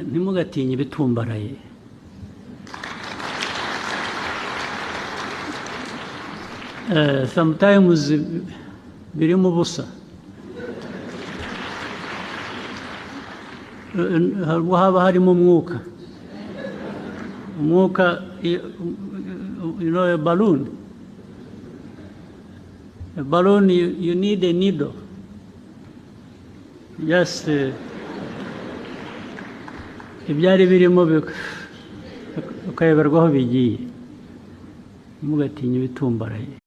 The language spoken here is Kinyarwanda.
Ntimugatinye ibitumbaraye. Sometimes birimo ubusa, haba harimo umwuka. Umwuka, a balloon. A balloon, you need a needle. Just ibyari birimo ukayoberwa aho bigiye. Ntimugatinye ibitumbaraye.